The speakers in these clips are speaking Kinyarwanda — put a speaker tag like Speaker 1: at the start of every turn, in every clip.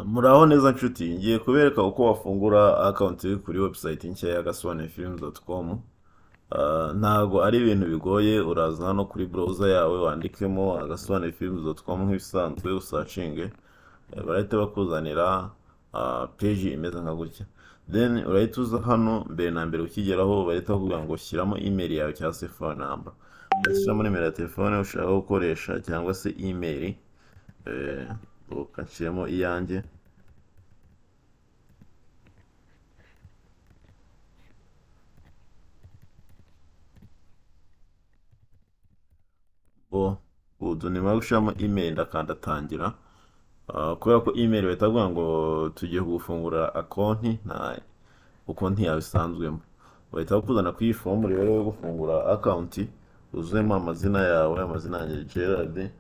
Speaker 1: Muraho neza nshuti, ngiye kubereka uko wafungura account kuri website nshya ya gasobanuyefilms.com. Ntago ari ibintu bigoye, uraza hano kuri browser yawe wandikemo agasobanuyefilms.com nk'ibisanzwe usearchinge, barahita bakuzanira page imeze nka gutya. Then urahita uza hano mbere na mbere, ukigeraho bahita bakubwira ngo shyiramo email yawe cyangwa se phone number. Ugashyiramo nimero ya telefone ushaka gukoresha cyangwa se email, ugashyiramo iyanjye. Bo good, nimara gushyiramo email ndakanda tangira. Kubera ko email bahita bavuga ngo tugiye gufungura konti, nta konti yawe isanzwemo, bahita bakuzana kuri iyi fomu rero yo gufungura account, wuzuyemo amazina yawe, amazina yanjye Gerard.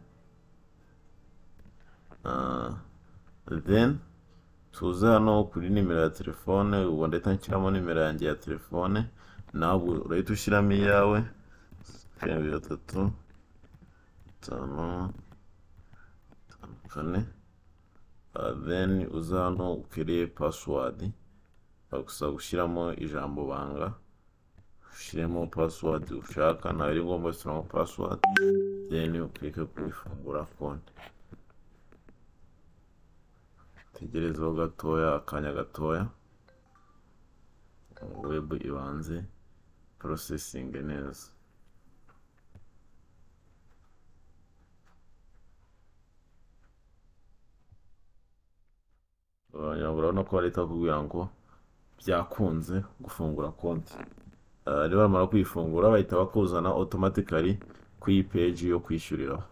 Speaker 1: Then tuze hano kuri nimero ya telefone, ubwo ndahita nshyiramo nimero yanjye ya telefone, nawe urahita ushyiramo iyawe: 7 3 5 5 4. Then uza hano ukereye password, bagusaba gushyiramo ijambo banga, ushyiremo password ushaka, ntabwo ari ngombwa gushyiramo password, then uclicke kuri fungura konti. Tegerezeho gatoya, akanya gatoya, web ibanze processing neza. Urabona ko bahita bakubwira ngo byakunze gufungura konti. Rero bamara kuyifungura bahita bakuzana automatically ku iyi page yo kwishyuriraho.